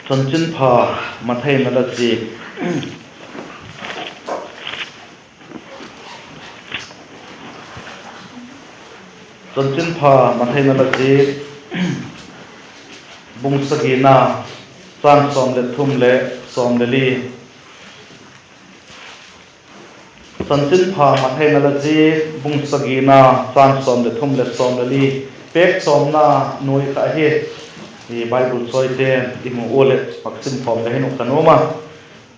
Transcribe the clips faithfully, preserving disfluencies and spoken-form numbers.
Chanchinpha Mathai in a la ziak, Chanchinpha Mathai in a la ziak, bung sagina, châng sawm leh thum leh sawm le li. Chanchinpha Mathai in a la ziak, bung sagina, châng sawm leh thum leh sawm le li. Pêk sawmna nuai kha ahi. I Bible chawite'n i mu ua leh vak sim khawm le hin uh ka nuam a.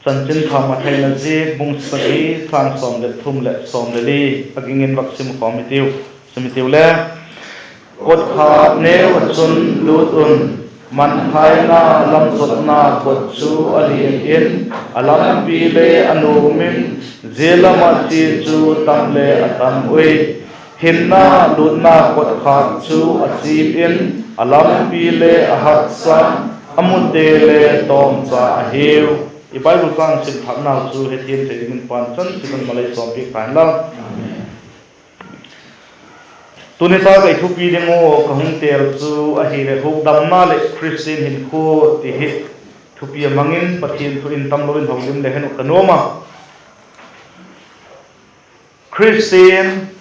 Chanchinpha Mathai in a ziak, bung sagi, châng sawm leh thum leh sawm le li. A ging in vak sim khawm hitiu. Sim hitiu le. Kotkhâk neu ah chun lût un, mangthaina lamzotna kot chu a lian in, a lampi le a nuam in, zia lam ah chia chu tam le a tam ui. Hinna lûtna kotkhâk chu a chip in, a lampi le a haksa, a mute le tawmcha ahiu. I Bible châng sim thâknau chu hethiam thei dingin Pa'n chan chidan malei sawmpiak ta hen la. Tuni tak ah i thupi ding uh ka hung têl chu ahileh, hukdamna leh Khristian hinkhua ti hi thupi a mang in Pathian thu in tamlo in holim le hen uh ka nuam a. Khristian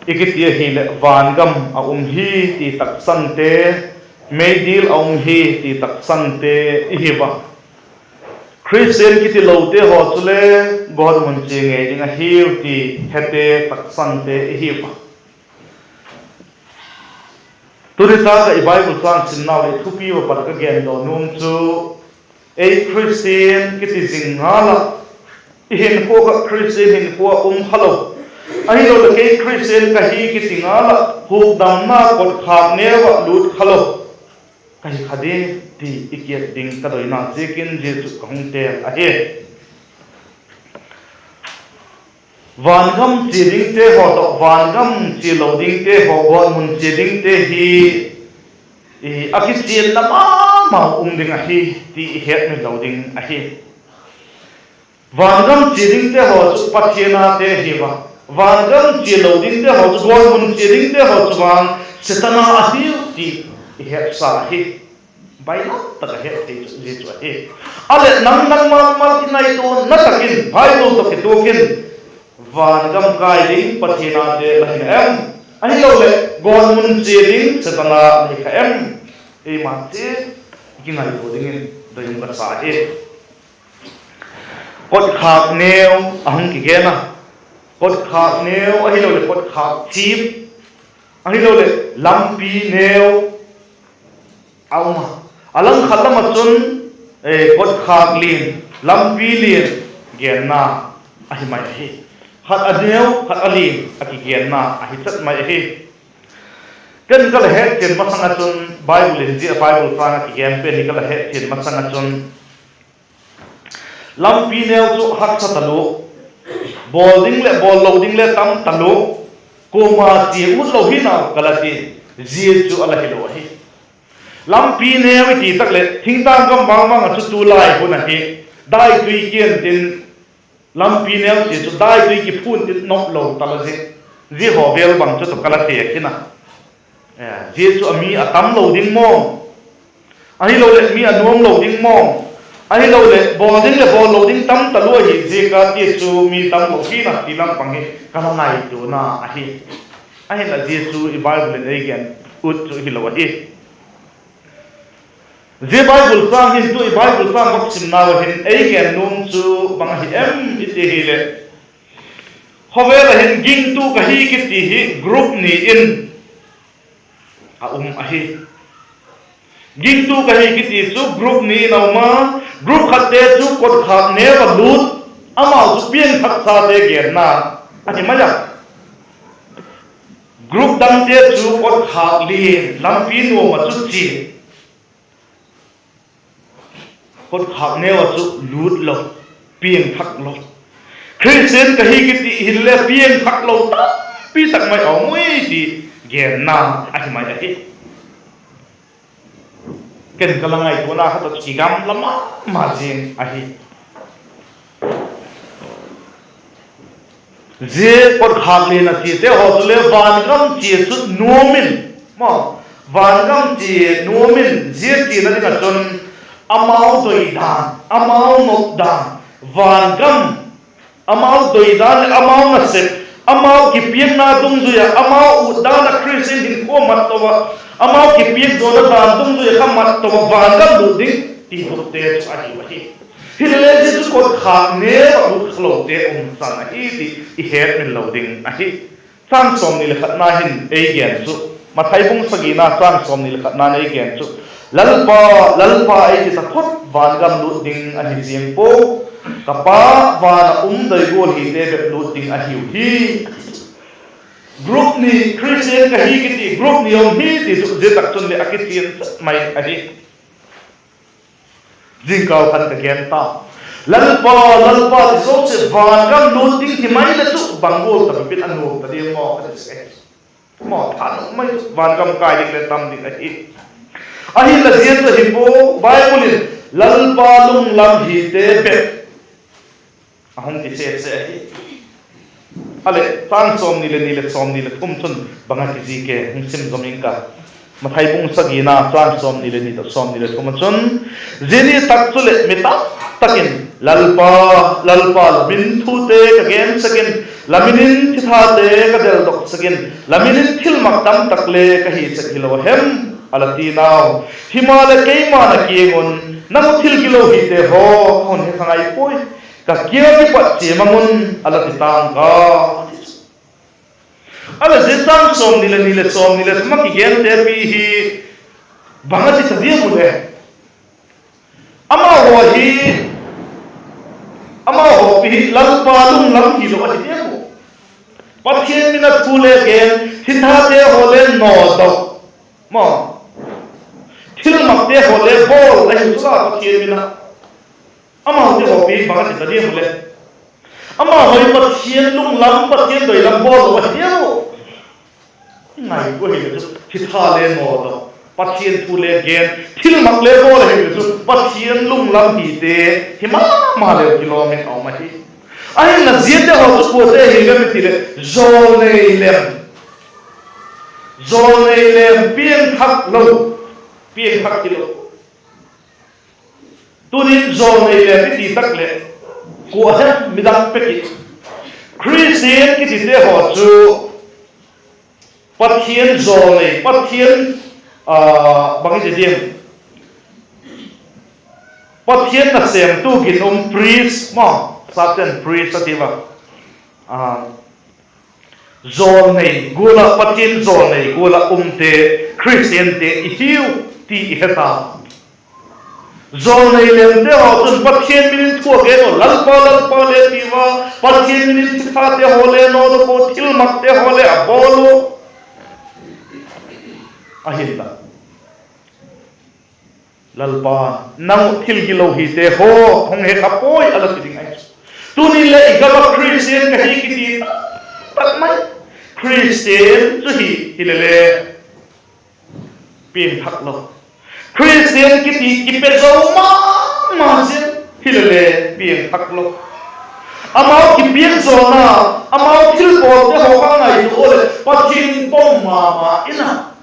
i kiti ahileh vangam a um hi ti taksangte, meidil a um hi ti taksangte i hiu a. Khristian kitilote haw chule gawtmun chia ngei ding ahiu ti hete taksangte i hiu a. Tuni tak ah i Bible châng simnau leh thupi va pat ka gen daw nuam chu, ei Khristian kiti zing ngal ah, i hinkhua kha Khristian hinkhua um kha lo, ahiloleh kei Khristian ka hi kiti ngal ah hukdamna kotkhâk neu ah lût kha lo ka hi kha diam ti i kiat ding ka doina ziakin zia chu ka hung têl ahi. Vangam chia dingte haw tawh vangam chia lo dingte haw, gawtmun chia dingte hi a kichianna ma ma um ding ahi ti i hetmil lo ding ahi. Vangam chia dingte haw chu Pathian ate ahi a, vangam chia lo dingte haw chu, gawtmun chia dingte haw chu vang Setan a ahiu ti i hetsa ahi. Baina tak a het thei chu zia chu ahi. A leh nang nangma mal kingaituana tak in Bible tawh kituak in, vangam kai ding Pathian ate la hi na em? Ahiloleh gawtmun chia ding Setan a la hi kha em? Eima chia i kingaitua dingin doi um ka sa hi. Kotkhâk neu a hung kigen a, kotkhâk neu ahiloleh kotkhâk chip, ahiloleh lampi neu a um a. A langkhat lam ah chun kotkhâk lian, lampi lian genna ahi mai ahi. Khat a neu, khat a lian a kigenna ahi chat mai ahi. Ken ka la hetchian masang ah chun, Bible in zia Bible châng ah kigen pen hi ka la hetchian masang ah chun, lampi neu chu haksa talu, bawl ding leh bawl lo ding le tam talu, kuama chia ut lo hi nau ka la ti, zia chu a la hilo ahi. Lampi neu i ti tak leh thingtâng gam bang bang ah chu tulai hun ahi, daitui kian tin, lampi neu chia chu daitui kiphun tin nop lo ta la zia, zia haw vel bang chu tawh ka la ti a khin a. Zia chu a mi a tam lo ding maw, ahiloleh mi a nuam lo ding maw, ahiloleh bawl ding leh bawl lo ding tam talu ahi ziak a ti chu mi tam lo hi na ti lam bang hi ka la ngaituana ahi. Ahinla zia chu i Bible in ei gen ut chu hilo ahi. Zia Bible châng hin tu i Bible châng vak simnau ah hin ei gen nuam chu bang ahi em i ti hileh, khawvel ah hin gingtu ka hi kiti hi group ni in a um ahi. Gingtu ka hi kiti chu group ni in a um a, group khatte chu kotkhâk neu a lût, amau chu piangthaksate genna ahi mai a. Group dangte chu kotkhâk lian, lampi nuam ah chu chia, kotkhâk neu ah chu lût lo, piangthak lo. Khristian ka hi kiti hinle piangthak lo tampi tak mai a um ui ti genna ahi mai ahi. Ken ka la ngaituana kha tawh chu kigamla ma ma zing ahi. Zia kotkhâk lian a chiate haw chule vangam chia chu nuam in, maw, vangam chia nuam in zia chiana ding ah chun amau doidan, amau nopdan, vangam, amau doidan leh amau nasep, amau kipiakna dungzui ah, amau utdan ah Khristian hinkhua mat to ah, amau kipiak zawna dan dungzui ah kha mat to ah vangam lut ding ti hukte chu ahiu ahi. Hilele zia chu kotkhâk neu ah lut khalote um chan ahi ti i hetmil lo ding ahi. Châng sawmni leh khatna hin ei gen chu, Mathai bung sagina châng sawmni leh khatna'n ei gen chu, Lalpa, Lalpa ei ti taphot vangam lut ding ahi ziang pua, ka Pa van ah um doi gual hite bep lut ding ahiu hi. Group ni, Khristian ka hi kiti group ni um hi ti chu zia tak chun leh a kichian mai ahi. Zingkal khan ka gen ta, Lalpa, Lalpa ti zosia vangam lut ding hi mai leh chu bang gual tak bep in a nuam ta diam maw ka ti sek ahi. Maw, thanop mai chu vangam kai ding le tam ding ahi. Ahinla zia chu ahi pua, Bible in Lalpa lunglam hite bep a hung ti sese ahi. A leh, châng sawmni leh ni leh sawmni leh thum chun bang a kizik e hung sim zom ing ka. Mathai bung sagina châng sawmni leh ni tawh sawmni leh thum ah chun, zia ni tak chuleh mi tam tak in, Lalpa, Lalpa, la min thute ka gen sek in, la min in thithate ka deldok sek in, la min in thilmak tam tak le ka hi sek hilo hem, a la ti nau. Himaleh keima'n a kiang un, nang uh thil gilo hite haw ka hun he kha ngai puai, ka kiang ah kipat chia mang un, a la ti tang ka. A leh zia châng sawmni leh ni leh sawmni leh thum ah kigente pi hi bang a ti ta diam u le? Amau haw hi, amau haw pi hi Lalpa lunglam hilo ahi diam u? Pathian min a thu le gen, thithate haw le nawdok, maw, thilmakte haw le bawl ahi chu la Pathian min a. Amaute haw pi bang a ti ta diam u le? Amau haw hi Pathian lunglam, Pathian doilam bawl lo ahi diam u? Ngai u, ahile chu thitha le nawdok, Pathian thu le gen, thilmak le bawl ahile chu Pathian lunglam hite hi ma ma leu kilawm in a um ahi. Ahinla ziate haw chu kuate hi lem i ti leh, jawlnei lem, jawlnei lem, piangthak lo, piangthak kilo. Tunin jawlnei lem i ti tak leh, kua hem midang pek i, Khristian kitite haw chu Pathian jawlnei, Pathian, a, bang i ti diam, Pathian nasêmtu ginum, priest maw, Satan priest a ti ua, a, jawlnei gual ah, Pathian jawlnei gual ah umte, Khristiante i hiu ti i he ta. Jawlnei lemte haw chun Pathian min in thu a gen ua, Lalpa, Lalpa le ti ua, Pathian min in thithate haw le nawdok ua, thilmakte haw le a bawl ua. Ahinla, Lalpa, nang uh thil gilo hite haw hung he kha puai, a la ti ding ahi. Tuni le i gam ah Khristian ka hi kiti tak mai, Khristian chu hi, hilele piangthak lo. Khristian kiti kipe zo ma ma zing, hilele piangthak lo. Amau kipiak zawna, amau thilbawlte haw kha ngaitua leh Pathian in pom ma ma in a,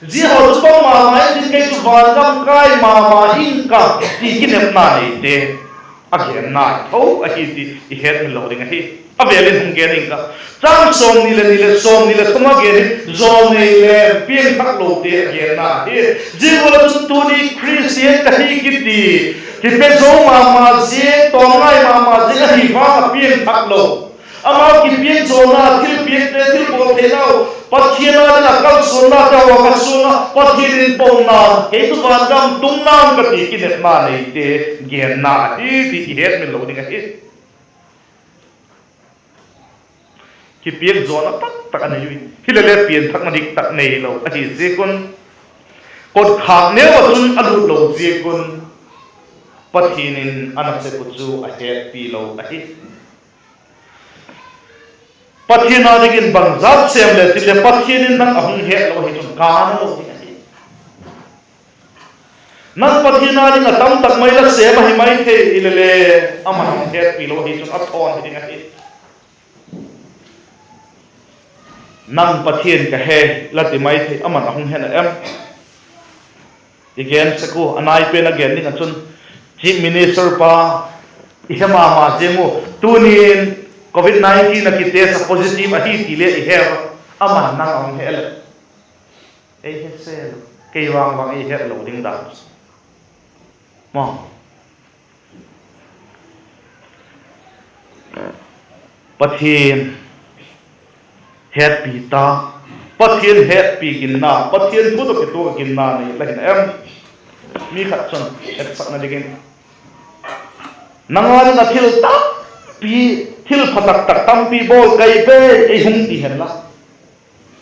zia haw chu pom ma ma in tin, kei chu vangam kai ma ma ing ka ti kinepna neite a genna tho ahi ti i hetmil lo ding ahi. A vêl in hung gen ing ka. Châng sawmni leh ni leh sawmni leh thum a gen hi jawlnei le piangthak lote a genna ahi. Zia gual ah chun tuni Khristian ka hi kiti, kipe zo ma ma zing, tawm ngai ma ma zing ahi vang a piangthak lo. Amau kipiak zawna, thilpiakte, thilbawl theinau, Pathian â ding ah kalsuannate haw ka suang ah, Pathian in pom nang, kei chu vangam tung nang ka ti kinepna neite genna ahi ti i hetmil lo ding ahi. Kipiak zawna tak tak a nei ui, hilele pianthakna dik tak neilo ahi ziak un, kotkhâk neu ah chun a lût lo ziak un, Pathian in a nasep uh chu a hetpi lo ahi. Pathian â dingin bangzat sêm le ti leh Pathian in nang a hung het lo ahi chun kâna lo ding ahi. Nang Pathian â ding ah tamtak mai la sêm ahi mai thei hilele, ama'n hung hetpi lo ahi chun a thawn hi ding ahi. Nang Pathian ka he la ti mai thei, ama'n a hung he na em? I gen sek u, a nai pen a gen ding ah chun, Chief Minister pa, i he ma ma ziang u, tuni'n covid nineteen a kitest a positive ahi ti le i he a, aman nang a hung he leh, ei he sel u, kei vang vang ei het lo ding dan. Pathian hetpi ta, Pathian hetpi ginna, Pathian thu tawh kituak ginna nei la hina em? Mi khat chun etsakna dingin, nang â ding ah thil tampi, thil pha tak tak tampi bawl kai ve, ei hung ti hen la,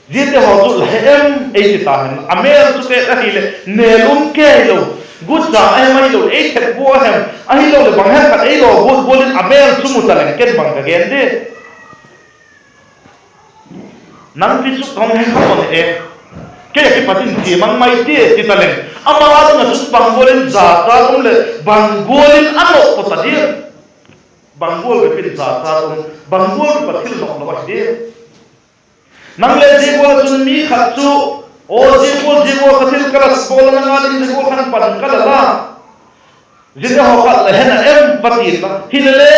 ziate haw chu la he em ei ti ta hen la, a mêl chu tek ahileh nêl um kei lo, gutcha a hem ahilo, ei thep bua a hem ahiloleh bang hem khat ei law guat gual in a mêl chu mu taleng ken bang ka gen di? Nang ti chu ka hung he kha pon e, kei a kipat in chia mang mai ti ti taleng, ama â ding ah chun bang gual in jachat um leh bang gual in a nop pua ta diam? Bang gual bep in jachat um, bang gual bep a thil nop lo ahi diam? Nang le zia gual ah chun mi khat chu, aw zia gual zia gual kha thil ka la bawl a, nang â ding zia gual khan pan ka la la, ziate haw kha la he na em? Pathian la hilele,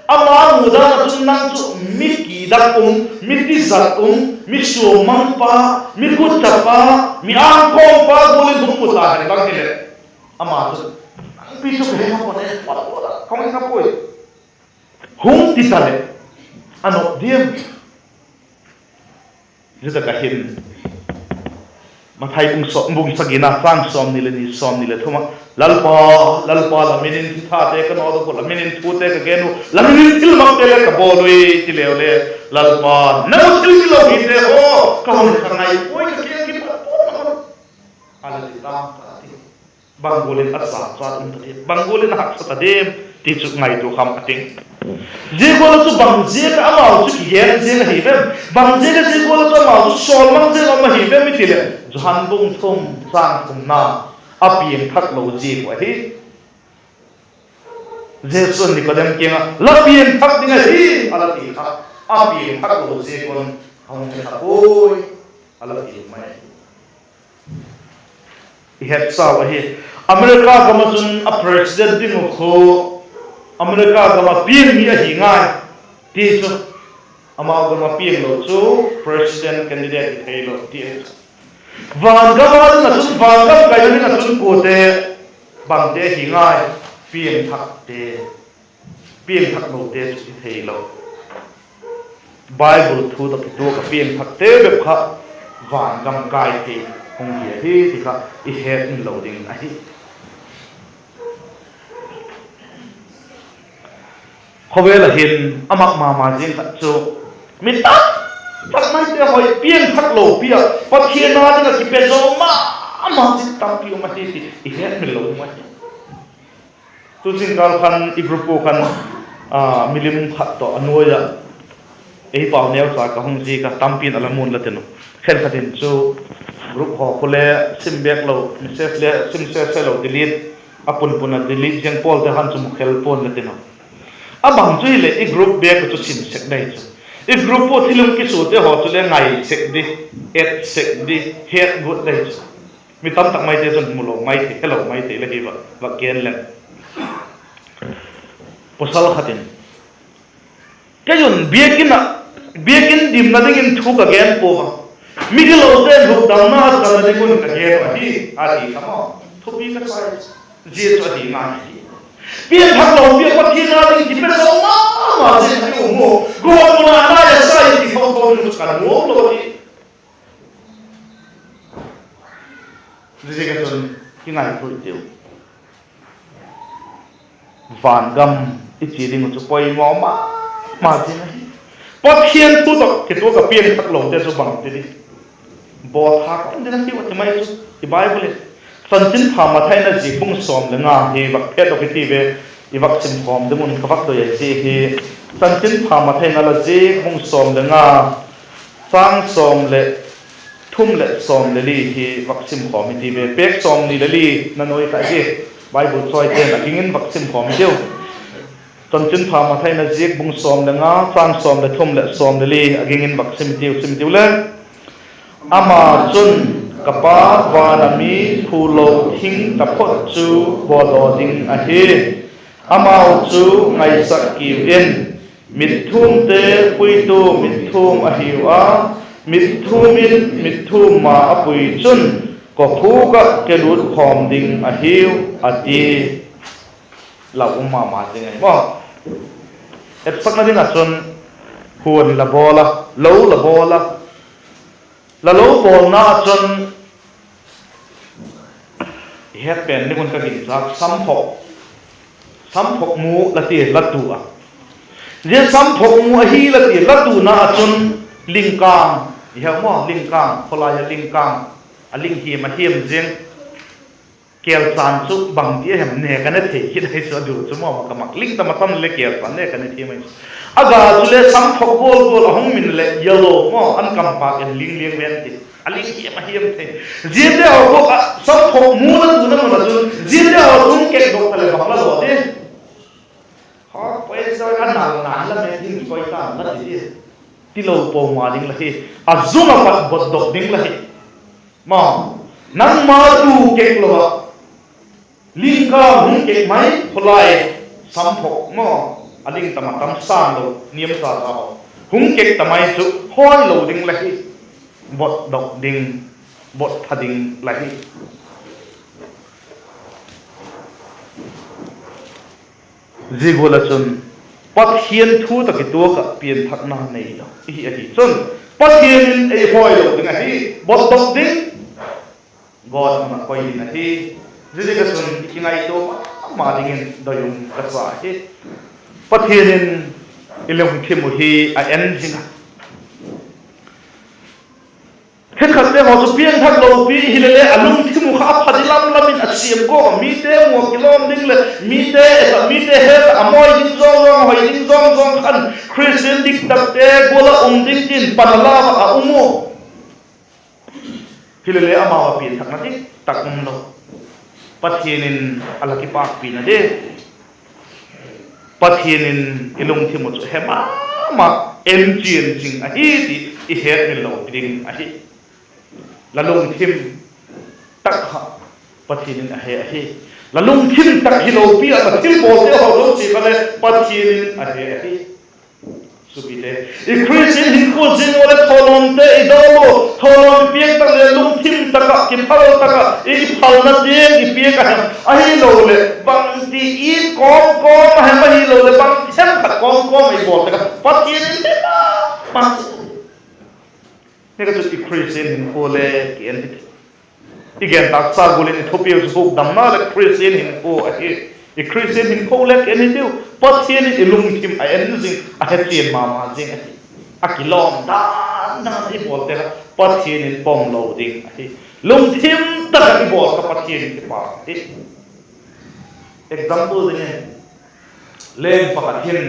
ama mu dan ah chun nang chu mi kidak um, mi tizat um, mi suammangpa, mi gutchapa, mi ângkawmpa gual in hung mu ta hen lang hileh, ama chun, nang pi chu ka he kha pon e, ka hung he kha puai, hung ti taleh, a nop diam? Zia tak ah hin Mathai bung sagina châng sawmni leh ni, sawmni leh thum ah, Lalpa, Lalpa, la min in thithate ka nawt u, la min in thute ka gen u, la min in thilmakte le ka bawl ui, ti leu le, Lalpa, nang u thil tilo hite haw ka hun he kha ngai puai, ka kiang kipat puai, a la ti ta a ti. Bang gual in a jachat um ta diam, bang gual in a haksa ta diam ti chu ngaitua kham a ting. Zia gual ah chu bang ziak ah amau chu kigen ziang ahi vem? Bang ziak ah zia gual ah chu amau chu sawlmang ziang um ahi vem i ti leh, Johan bung thum châng thumna, a piangthak lo ziak uh ahi. Jesu'n Nikodem kiang ah, la piangthak ding ahi, a la ti kha, a piangthak lo ziak un a hung he kha puai, a la ti mai. I hetsau ahi, America gam ah chun a president ding uh khu America gam ah piang mi ahi ngai ti chu, amau gam ah piang lo chu president candidate hi theilo ti ahi chu. Van gam ah ding ah chun, van gam kaina ding ah chun kuate, bangte hi ngai? Piangthakte, piangthak lote chu hi theilo. Bible thu tawh kituak a piangthakte bep kha van gam kai thei hung hi ahi ti kha i het inlo ding ahi. Khawvel ah hin a mak ma ma zing khat chu, mi tak tak maite haw piangthak lo pi ah Pathian â ding ah kipe zo ma ma zing tampi um ahi ti i hetmil lo ding ahi. Tu zingkal khan i group u khan, a, milim khat tawh a nuai ah ei pau neucha ka hung zik a, tampi'n a la mun la tin uh. Khenkhat in chu group haw khu le sim bêk lo, message le sim se se lo, delete, a pun pun a delete ziang pawlte khan chu mu khel pua'n la tin uh. A bang chu hileh i group bêk u chu sim sek dei chu, i group u thil hung kisuate haw chu le ngai sek di, et sek di, het guat dei chu. Mi tam tak maite chun mu lo mai thei, helo mai thei la hi va, va gen leng. Pawsal khat in, kei un biakin ah, biakin dimna dingin thu ka gen pua a, migilote'n hukdamna a channa ding un ka gen uh ahi, a ti kha maw. Thupi ka sai. Zia chu ahi ngai hi. Piangthak lo pi ah Pathian â ding kipe zo ma ma zing hi um u. Gual mun ah nai a sai ti thotho ding chu ka nuam lo hi. Ziaziak a chun kingaitua hitiu. Van gam i chia ding uh chu poimaw ma ma zing ahi. Pathian thu tawh kituak a piangthak lote chu bang ti di? Bawlthâk um ding ahiu a ti mai chu i Bible in. Chanchinpha Mathai in a ziak bung sawm leh nga hi vak phetdok i ti ve, i vak sim khawm ding un ka vak doi ahi hi. Chanchinpha Mathai in a la ziak bung sawm leh nga, châng sawm leh thum leh sawm leh li hi vak sim khawm i ti ve. Pêk sawmni leh li na nuai kha hi, Bible chawite'n a ging in vak sim khawm i tiu. Chanchinpha Mathai in a ziak bung sawm leh nga, châng sawm leh thum leh sawm leh li a ging in vak sim i tiu, sim i tiu le. Ama chun, ka Pa van a mi phulo thing taphot chu bawdaw ding ahi. Amau chu ngaisak kiu in, mitthumte puitu mitthum ahiu a, mitthum in mitthum ma a pui chun, kawkhuk ah ke lût khawm ding ahiu, a ti. Lau um ma ma zing ahi maw. Etsakna ding ah chun, huan la bawl a, lo la bawl a, la lo bawlna ah chun, i het pen ding un ka ginchâk, samphok, samphok mu la ti la tu a. Zia samphok mu ahi la ti la tuna ah chun, lingkâng, i he maw, lingkâng, khawlai a lingkâng, a ling hiam a hiam zing. Kêlchan chu bangti a hem nêk a ne thei kit ahi chu a du chu maw, ka mak ling tam a tam le kêlchan nêk a ne thiam ahi chu. A ga chu le samphok gual gual a hung min leh yellow maw, an kam pâk en ling liang ven ti. A ling hiam a hiam thei. Ziate haw bawk ah samphok mu la tuna mun ah chun, ziate haw hung kekdok ta leh bang la daw di? Haw, poisa a nal nal la me ding koi ta la ti di. Tilo po ma ding la hi. A zung ah pat botdok ding la hi. Ma, nangma tu kek lo ah, lingkâng hung kek mai, khawlai, samphok maw, a ling tam a tam sâng lo, niam ta ta haw, hung kek ta mai chu hawilo ding la hi, botdok ding, bot pha ding la hi. Zia gual ah chun, Pathian thu tak i tuak ah pianthakna nei lo i hi ahi chun, Pathian in ei hawilo ding ahi, botdok ding, God mun ah koi ding ahi. Zia ziak ah chun i kingaitua ma ma dingin doi um ka sa hi. Pathian in i lungthim uh hi a en zing a. Khenkhatte haw chu piangthak lopi hile le a lungthim uh kha a pha di lam lam in a siam kawm a, mite mu a kilawm ding leh mite et ah, mite het ah, a mawi ding zawng zawng, a hoi ding zawng zawng khan Khristian diktakte gual ah um ding tin pan a la ah a um u. Hile le amau a pianthakna dik tak um lo. Pathian in a la kipâkpina di, Pathian in i lungthim uh chu he ma ma, en chian zing ahi ti i hetmil lo ding ahi. La lungthim tak kha Pathian in a he ahi. La lungthim tak hilo pi ah la thilbawlte haw zosia kha le Pathian in a he ahi. Supite, i Khristian hinkhua zing ua leh thawlawmte i dawl u, thawlawm i piak tak leh lungthim tak ah, kiphal tak ah i phalna tiang i piak a hem, ahiloleh bangti i kawm kawm a hem, ahiloleh bang themkhat kawm kawm i bawl tak ah Pathian in he ma ma. Hi ka chu i Khristian hinkhua le ki en hi ti. I gen tâksa gual in i thupiu chu hukdamna leh Khristian hinkhua ahi. I Khristian hinkhua le ki en hi tiu. Pathian in i lungthim a en zing, a he chian ma ma zing ahi. A kilawm dan dan i bawlte kha Pathian in pom lo ding ahi. Lungthim tak ah i bawl kha Pathian in kipâk ahi. Example dingin, leng pakhat hin,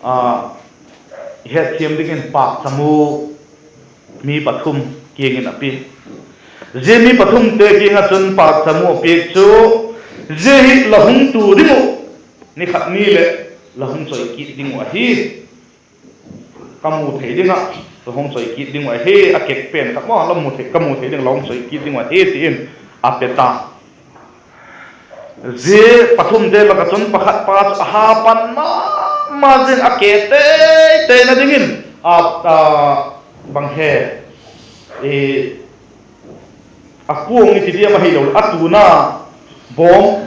a, hetthiam dingin pâkcham u mi pathum kiang in a pia. Zia mi pathumte kiang ah chun pâkcham u a piak chu, zia hi la hung tu ding uh, ni khat ni leh la hung chawi kit ding uh ahi. Ka mu thei ding ah la hung chawi kit ding uh ahi, a kek pen khat maw, la mu thei, ka mu thei ding la hung chawi kit ding uh ahi, ti in a pe ta. Zia pathumte lak ah chun pakhat pa chu a ha pan ma ma zing, a ke tei teina dingin a, a, bang he, i, a kuang i ti diam ahilo, a tuna bawm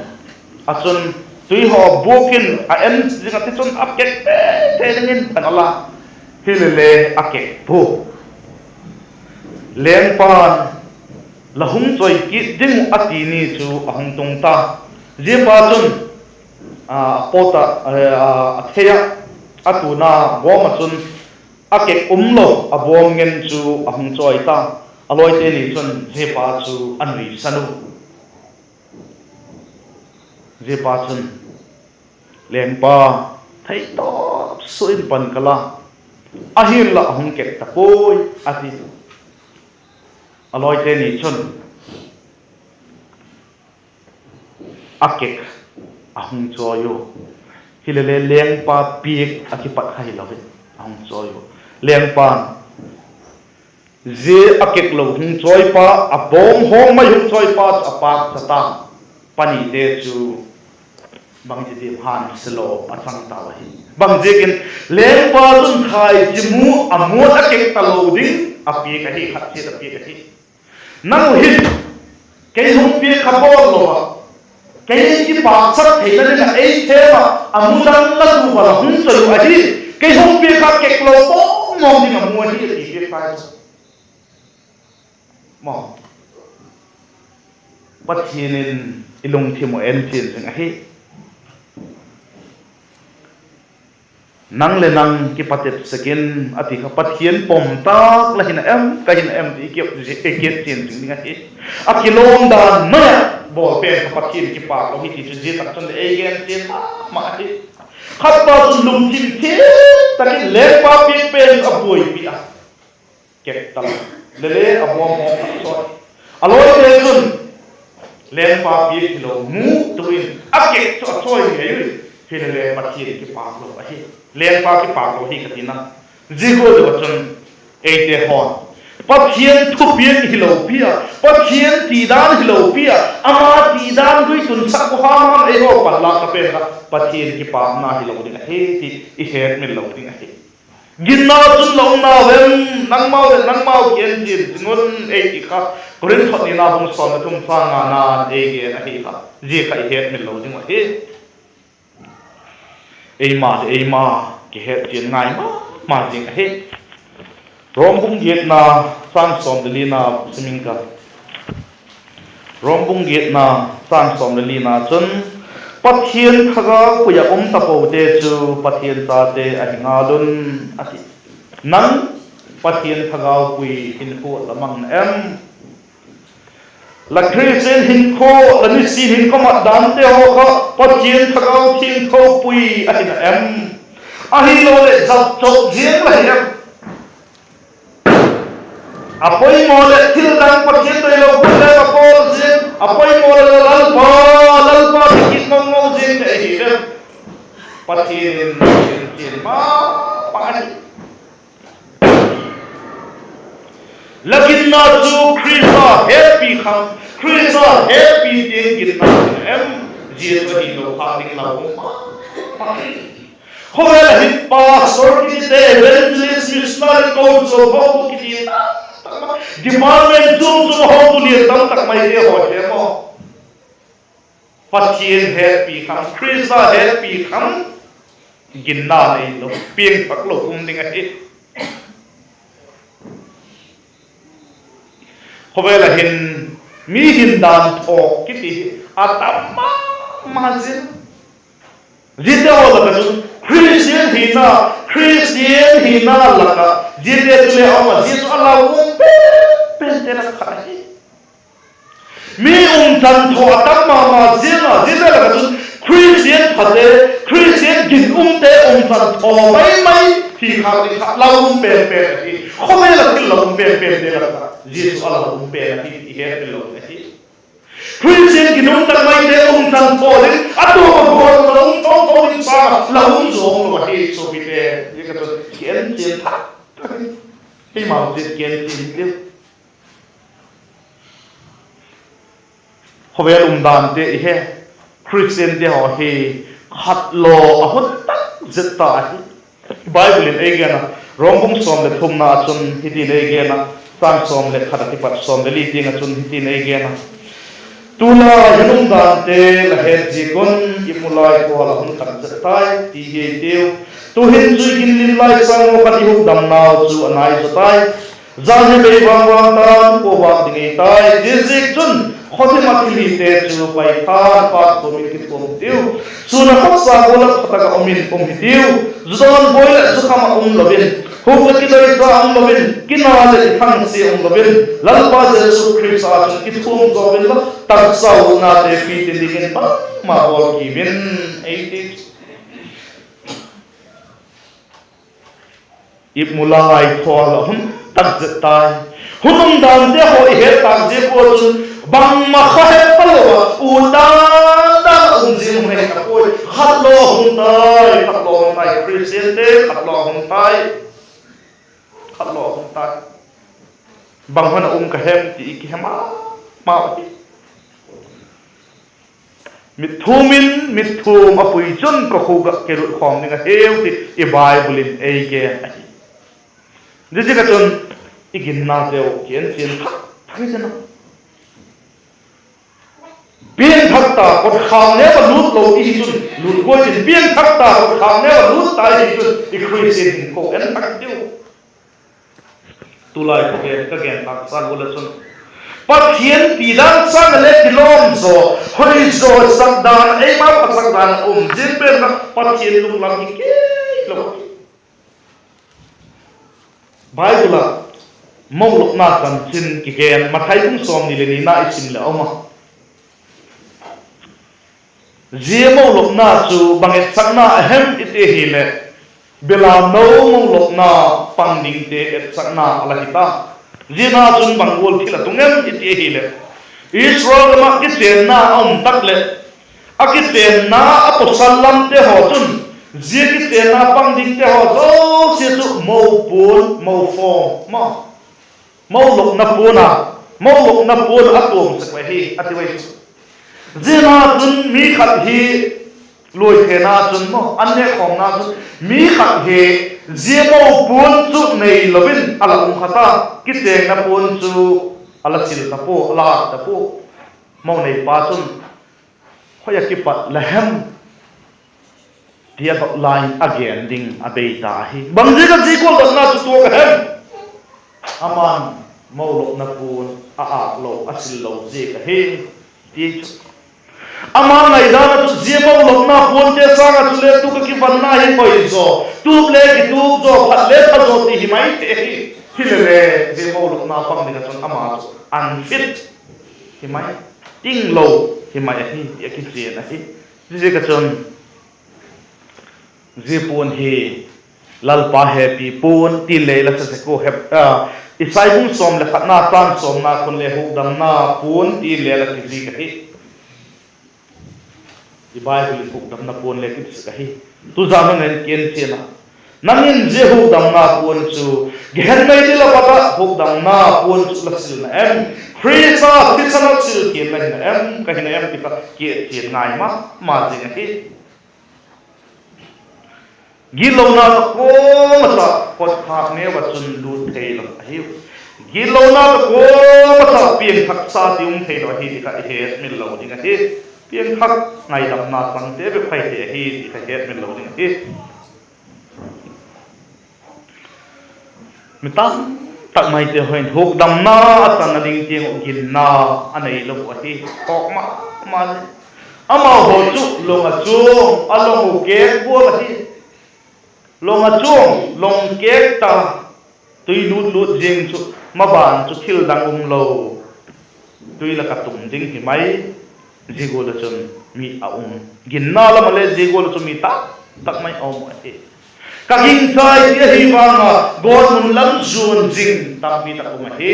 ah chun tui haw buak in a en zing a, tichun a kek tei tei dingin pan a la. Hile le a kek pua. Lengpa'n, la hung chawi kit ding uh a ti ni chu a hung tung ta. Ziapa chun, a, a pawt ah, a, a thei ah, a tuna bawm ah chun a kek um lo a bawm ngen chu a hung chawi ta. A lawite ni chun ziapa chu a nuisan u. Ziapa chun, Lengpa, theitawpsuah in pan ka la, ahinla a hung kek ta puai, a ti. A lawite ni chun a kek, a hung chawi u. Hilele lengpa piak a kipat kha hilo in a hung chawi u. Lengpa'n Zia a keklo hung chawipa, a bawm hawm mai hung chawipa chu a pâkcha ta. Panite chu bangti diam, hânsia law a chang tau ahi. Bangziakin? Lengpa chun thaichim u a muat a kek talo ding a piak ahi, khat chiat a piak ahi. Nang u hin kei hung piak kha bawl lo ah, kei kipâksak theina ding ah ei them ah, a mu dang la tu val a hung choi uh ahi. Kei hung piak kha keklo mawng mawng ding a mu ahi, a ti piak tai chu. Maw, Pathian in i lungthim uh en chian zing ahi. Nang leh nang kipatep sek in a ti kha, Pathian pom tâk la hina em, ka hina em ti i kiet chian zing ding ahi. A kilawm dan mai ah bawl pen kha Pathian kipâk lo hi ti chu zia tak chun leh ei gen chian ma ma ahi. Khatpa chun lungthim thiang tak in lengpa piak pen a buaipi a, kek talo, le le a bawm hawm tak chawi. A lawite chun lengpa piak hilo mu tu in a kek chu a chawi ngei ui. Hilele Pathian kipâk lo ahi. Lengpa kipâk lo hi ka tina. Zia gual deu ah chun eite haw, Pathian thupiak hilo pi a, Pathian ti dan hilo pi a, ama ti dan dui tunsak u ham ham ei haw panlâkna pen kha Pathian kipâkna hilo ding ahi ti i hetmil lo ding ahi. Ginna chun la um nau em? Nangmau leh nangmau kienchian zing un ei ti kha, Korinth thot nina bung sawm leh thum châng ngana'n ei gen ahi kha. Zia kha i hetmil lo ding uh ahi. Eima leh eima kihetchian ngai ma ma zing ahi. Rom bung giatna, châng sawm leh lina sim ing ka. Rom bung giatna, châng sawm leh lina chun, Pathian thagau pui ah um tapote chu Pathian chate ahi ngal un, a ti. Nang Pathian thagau pui hinkhua la mang na em? La Christian hinkhua, la nisin hin ka mat dante haw kha Pathian thagau thiangtho pui ahi na em? Ahiloleh zat chawp ziang la hi em? A poimaw leh thil dang Pathian doilo gual le ka pawl ziang, a poimaw leh la Lalpa, Lalpa ti kit ngam ngam ziang te ahi em? Pathian in chian ma ma ahi. La ginna chu Khrista hetpi kham, Khrista hetpi tiang ginna hi em? Zia chu hilo kha ding la um ma ma. Khawvel ah hin pastor kitite, evangelist, missionary, kochuam hotu kiti tam tak ma, department chuam chuam hotu lian tam tak maite haw hi em aw? Pathian hetpi kham, Khrista hetpi kham ginna neilo, piangthak lo um ding ahi. Khawvel ah hin mi hin dan thaw kiti hi a tam ma ma zing. Ziate haw lak ah chun Khristian hina, Khristian hina lak ah ziate chu le a um a, zia chu a lau um pen pente lak ah khat ahi. Mi umchan thaw a tam ma ma ziang a, ziate lak ah chun Khristian phate, Khristian ginumte umchan thaw mai mai hi kha ding kha lau um pen pen ahi. Khawvel ah thil lau um pen pente lak ah zia chu a lau um pen ahi ti i hetmil lo ding ahi. Khristian ginum tak maite umchan thaw ding a, tu a gual lau um tho tho ding sâng ah lau um zawm lo ahi suapite. Zia ka chun kienchian thak tak in, keimau zia kienchian hitiu. Khawvel umdante i he, Khristiante haw hi khatlaw a hun tak zet ta ahi. Bible in ei gen a, Rom bung sawm leh thumna ah chun hitin ei gen a, châng sawm leh khat a kipat sawm leh li tiang ah chun hitin ei gen a, Tulai hun umdante la het ziak un i mu lai khua la hun tak zet tai ti hi ei tiu. Tu'hin chu i gin lim lai sâng u khan i hukdamnau chu a nai zaw tai. Jan hi bei vang vang tan kua vâk ding ei tai. Ziaziakchun, khawthim ah thilhite chu paithan pâk tuam in kithuam hitiu. Sûn ah khawsa gual ah pha tak ah um in um hitiu. Zudawn buai leh zukham ah um lo in, huk leh kidoicha um lo in, kina leh kithangsia um lo in, Lalpa Jesu Khrista chun kithuam zaw inla, taksa utnate pitin dingin bangma bawl kiu in, ei ti. I mu lai khua la hun tak zet tai. Hun umdante haw i het tâk ziak ua chun bangma kha het phalo ah, u dan dan a um zing hun hi ta puai. Khatlaw hung tai, khatlaw hung tai, Khristiante khatlaw hung tai. Khatlaw hung tai. bang hun a um ka hem ti i kihe ma mau ahi. Mitthum in mitthum a pui chun ka khuk ah kilut khawm ding ahiu ti i Bible in ei gen ahi. Ziaziak ah chun i ginnateu kienchian thak thak i tin a, piangthak ta kotkhak neu a lût lo i hi chun, lût guai tin piangthak ta kotkhak neu a lût ta i hi chun i Khristian hinkhua en thak diu. Tulai ka gen, ka gen tak sa gual ah chun, Pathian ti dan sâng ah le kilawm zaw, hoi zaw sak dan, eima pha sak dan a um zing pen kha Pathian lunglam hi kei lo. Bible ah mo lopna chanchin kigen Mathai bung sawmni leh nina i sim leh a um a, zia mo lopna chu bang etsakna a hem i ti ahileh, belamno mo lopna pang dingte etsakna a la hi ta. Ziana chun bang gual thil a tung em i ti ahileh, Israel gam ah kichênna a um tak leh, a kichênna a pawsal lamte haw chun, zia kichênna pang dingte haw zosia chu mo puan, mo fawm ma, mo lopna puan a, mo lopna puan a tuam sek uh ahi a ti ui chu. Ziana chun mi khat hi luai thena chun maw, an nêkkhawmna chun mi khat hi zia mo puan chu neilo in a la um kha ta, kichênna puan chu a la sil ta pua, a la âk ta pua. Mo neipa chun, Hoi a kipat la hem? ti a dot lai in a gen ding a bei ta ahi. Bang ziak ah zia gual dotna chu tuak a hem? Ama'n mo lopna puan a âk lo, a sil lo ziak ahi, ti chu. Ama ngaidan ah chu zia mo lopna puante sâng ah chule tup ah kivanna hi hoi zaw, tup le kitup zaw, phat le pha zaw ti hi mai thei ahi. Hilele, zia mo lopna pang ding ah chun ama chu unfit hi mai, tinglo hi mai ahi ti a kichian ahi. Ziaziak ah chun zia puan hi Lalpa hepi puan ti le la sa sek ua, Isai bung sawm leh khatna châng sawmna khun le hukdamna puan ti le la kizik ahi. I Bible in hukdamna puan le kizik ahi. Tuzan hun in kienchian a, nang in zia hukdamna puan chu, Gehenna meidil ah pat ah hukdamna puan chu la sil na em? Khrista thisan ah sil thian la hi na em, ka hi na em ti kha kichian ngai ma ma zing ahi. Gitlona tawh kuama cha kotkhâk neu ah chun lût theilo ahiu. Gitlona tawh kuama cha piangthaksa ti um theilo ahi ti kha i hetmil lo ding ahi. Piangthak ngaidamna changte bep khai thei ahi ti kha hetmil lo ding ahi. Mi tam tak maite haw in hukdamna a channa ding tiang uh ginna a neilo uh ahi. Thawk ma ma le, amau haw chu long ah chuang a, long uh kêk bual ahi. Long ah chuang, long kêk ta, tui lût lût zing chu, maban chu thil dang um lo, tui lak ah tum ding hi mai. Zia gual ah chun mi a um, ginna lam ah le zia gual ah chu mi tam tak mai a um ahi. Ka gingchai ti ahi vang a, gawtmun lam zuan zing tampi tak um ahi.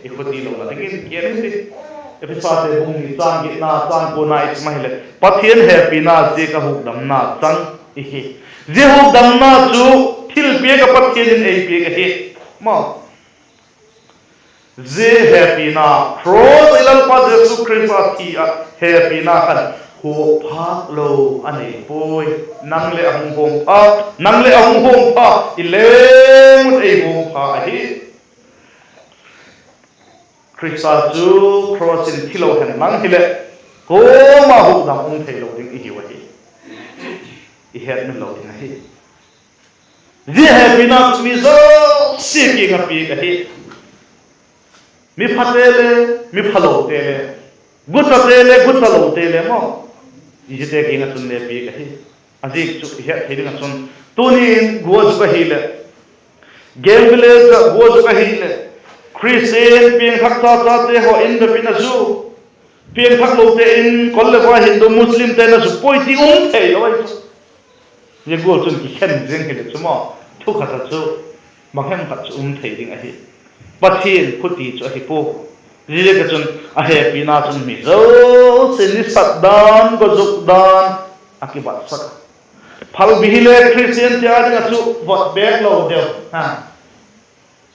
I khuti lo la dingin kiang in ti. Ephesate bung ni châng giatna châng kuana i sim ahileh, Pathian hepina ziak a hukdamna chang i hi. Zia hukdamna chu thilpiak ah Pathian in ei piak ahi. Ma, zia hepina, cross ah i Lalpa Jesu Khrista thi ah hepina khan huap phâk lo a nei puai. Nang leh a hung huam pha, nang leh a hung huam pha, i leng un ei huam pha ahi. Khrista chu cross in thi lo hen lang hileh, kuama hukdam um theilo ding i hiu ahi. I hetmil lo ding ahi. Zia hepina chu mi zosia kiang ah piak ahi. Mi phate le, mi phalote le, gutate le, gutalote le maw, ziate kiang ah chun le piak ahi. A ziak chu i het thei ding ah chun, tuni'n guat zuk ahileh, Game Village ah guat zuk ahileh, Christian piangthak cha chate haw in bep in a zu, piangthaklote in, kol leh vai, Hindu, Muslimte'n a zu puai ti um theilo ahi chu. Zia gual chun kikhen zing hileh chu maw, thu khat ah chu bang hem khat chu um thei ding ahi. Pathian khuti chu ahi pua. Ziaziak ah chun a hepina chun mi zosia nisat dan, guat zuk dan a kibatsak a. Phalbi hile Christiante â ding ah chu vot bêk lo deu,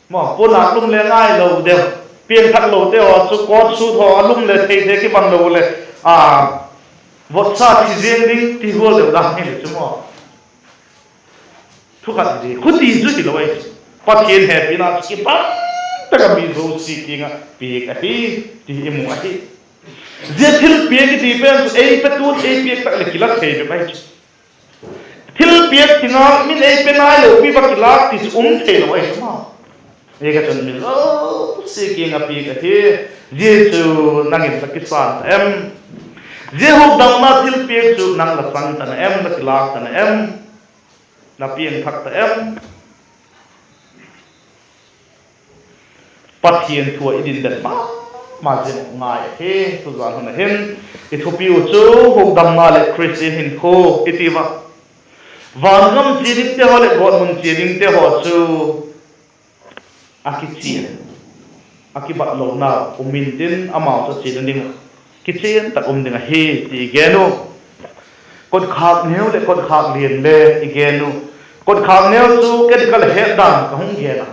maw, puanâk lum le ngai lo deu. Piangthaklote haw chu coat suit haw a lum leh thei thei kibang lo leh, a, votsa thi ziang ding ti gual deu dan hile chu maw. Thu khat hi, khuti chu hilo ahi chu. Pathian hepina chu kibang tak a mi zosia kiang ah piak ahi, ti i mu ahi. Zia thilpiak i ti pen chu ei petu'n ei piak tak leh kila thei bep ahi chu. Thilpiak ti ngal, min ei pe nai lo pi va kilâk ti chu um theilo ahi chu maw. Ziaziakchun mi zosia kiang ah piak ahi. Zia chu nang in la kisân ta em? Zia hukdamna thilpiak chu nang la chang ta na em, la kilâk ta na em? La piangthak ta em? Pathian thu ah i din den ma ma zing ngai ahi. Tuzan hun a hin i thupiu chu hukdamna leh Khristian hinkhua i ti ua. Vangam chia dingte haw leh gawtmun chia dingte haw chu a kichian, a kibat lona um intin, amau chu chiana ding uh kichian tak um ding ahi ti i gen uh. Kotkhâk neu leh kotkhâk lian le i gen uh. Kotkhâk neu chu ken ka la het dan ka hung gen a,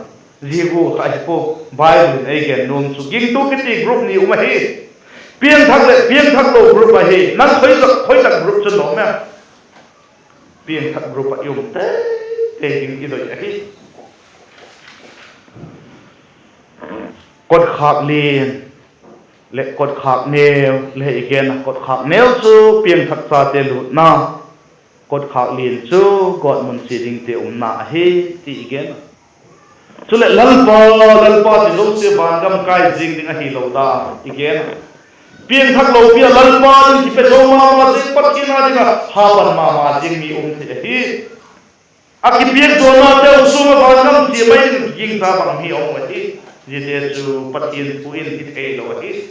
zia gual kha ahi pua. Bible in ei gen nuam chu gingtu kiti group ni um ahi. Piangthak leh piangthak lo group ahi. Nang thoi tak, thoi tak group chu nuam em? Piangthak group ah i um tei tei ding i doi ahi. Kotkhâk lian leh kotkhâk neu le i gen a, kotkhâk neu chu piangthak chate lutna, kotkhâk lian chu gawtmun chia dingte umna ahi ti i gen a. Chuleh Lalpa, Lalpa ti zosia vangam kai ziang ding ahilo dan i gen a. Piangthak lopi ah Lalpa in kipe zo ma ma ziang, Pathian â ding ah hapan ma ma ziang mi um thei ahi. A kipiak zuanateu sung ah vangam chia mai ding gingcha bang mi um ahi. Ziate chu Pathian thu in i theilo ahi.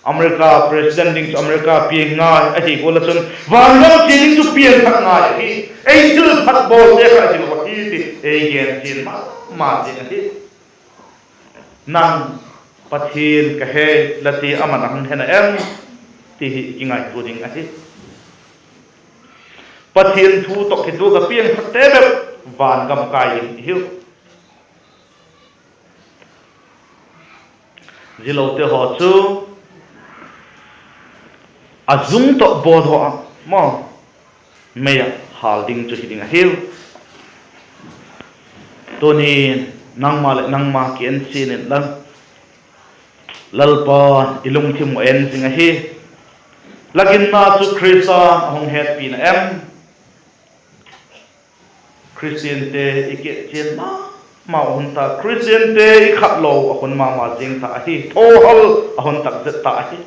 America president ding chu America piang ngai ahi gual ah chun, vangam chia ding chu piangthak ngai ahi. Ei thil phat bawlte kha hilo ahi ti ei gen chian ma ma zing ahi. Nang, Pathian ka he, la ti a, ama'n a hung he na em? ti hi i kingaitua ding ahi. Pathian thu tawh kituak ah piangthakte bep vangam kai ding i hiu. Zialote haw chu a zung tawh bawl haw a, maw, mei ah hâl ding chu hi ding ahiu. Tunin nangma leh nangma ki en chian inla, Lalpa'n i lungthim uh en zing ahi. La ginna chu Khrista'n a hung hetpi na em? Khristiante i kichian ma ma uh hun tak, Khristiante i khat lo a hun ma ma zing ta ahi. Thawhal a hun tak zet ta ahi.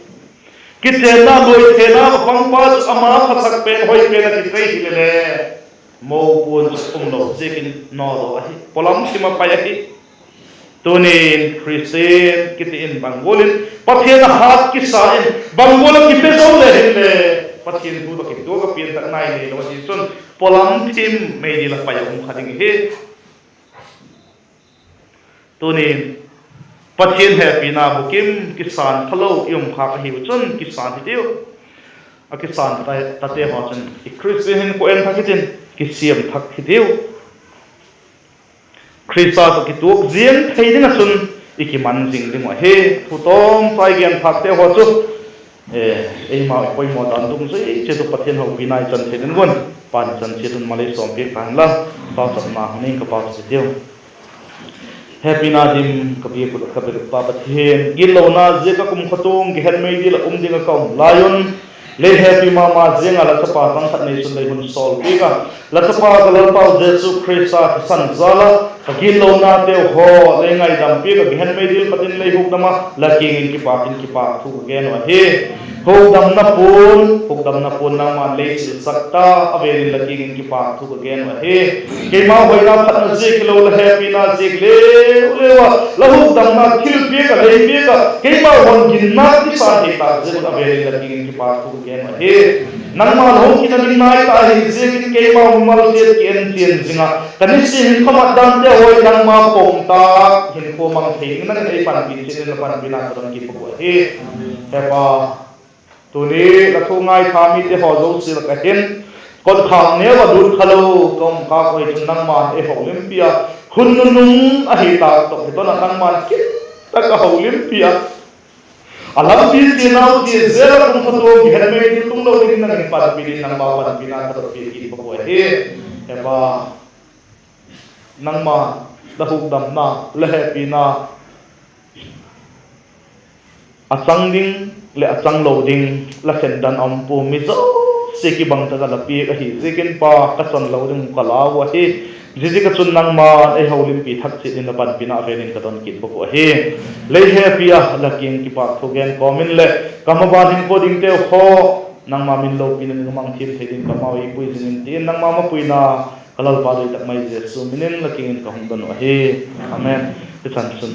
Kichênna luai theina a pangpa chu ama phasak pen hoi pen a ti thei hile le, mopuan chu um lo ziakin nawdaw ahi, pawlam thim a pai ahi. Tunin Khristian kiti in bang gual in Pathian a hat kisa in bang gual a kipe zo le hinle, Pathian thu tawh kituak ah piangthak nai neilo ahi chun, pawlam thim meidil a pai a um kha ding hi. Tunin Pathian hepina bukim kisân phalo i um khâk ahiu chun kisân hitiu. A kisân tate haw chun i Khristian hinkhua en thak hitin, kisiam thak hitiu. Khrista tawh kituak ziang thei ding ah chun i kiman zing ding uh ahi. Thu tawmchai gen thâkte haw chu eimau i poimaw dan dungzui chiat uh Pathian hopina i chan thei ding un, Pa'n i chan chiat un malei sawmpiak ta inla, pauchapna hun in ka pauchap hitiu. Hepina dim ka biak uh leh ka bêl uh Pa Pathian, gitlona ziak ah kumtuang gehen meidil ah um ding ah ka um lai un, lei hepi ma ma ziang ah la chapa tangkhat neisun lei hun sawl piak a, la chapa ka Lalpau Jesu Khrista thisan jal ah ka gitlonateu haw lei ngaidam piak ah gehen meidil pat in lei hukdam ah la kiang in kipâk in kipâk thu ka gen uh ahi. Hukdamna puan, hukdamna puan nangma'n lei silsak ta a vêl in la kiang in kipâk thu ka gen uh ahi. Keimau hoina phatna ziak hilo, la hepina ziak leu leu ah la hukdamna thilpiak ah lei piak ah keimau hun ginna kisa thei tâk ziak un a vêl in la kiang in kipâk thu ka gen uh ahi. Nangma la hung kina ding nai ta hi ziakin keimau mimal chiat ki en chian zing ah ka nisin hin khamat dante haw nangma pom ta, hinkhua mang thei dingin nang in ei panpi chiat in la panpina ka don kit uh ahi. He Pa, tuni la thu ngaitha mite haw zosia lak ah hin kotkhâk neu ah lut kha lo ka um khâk uh hi chun nangma'n ei holimpi a, hun nunung ahi tâk tawh hi ton ah nangma'n kin a ka holimpi a, a lampi chianau chia zel a kum pha tuam kihen mei ding tung lo ding nang in panpi dingin nangma panpina ka dotpi kit bak uh ahi. He Pa, nangma la hukdamna, la hepina a chang ding leh a chang lo ding la sêndan a um pua, mi zosia kibang tak ah la piak ahi ziakin Pa, ka chan lo ding uh ka lau ahi. Ziaziak ah chun nangma'n ei holimpi thak chiat in la panpina vel in ka don kit bak uh ahi. Lei hepi a la kiang kipâk thu gen kawm in leh ka maban hinkhua dingteu haw nangma min lopina ding a mang thiam thei ding kamau ei pui zing in ti in nangma mapuina ka Lalpa doi tak mai Jesu min in la kiang in ka hung don uh ahi. Amen. Hichan chun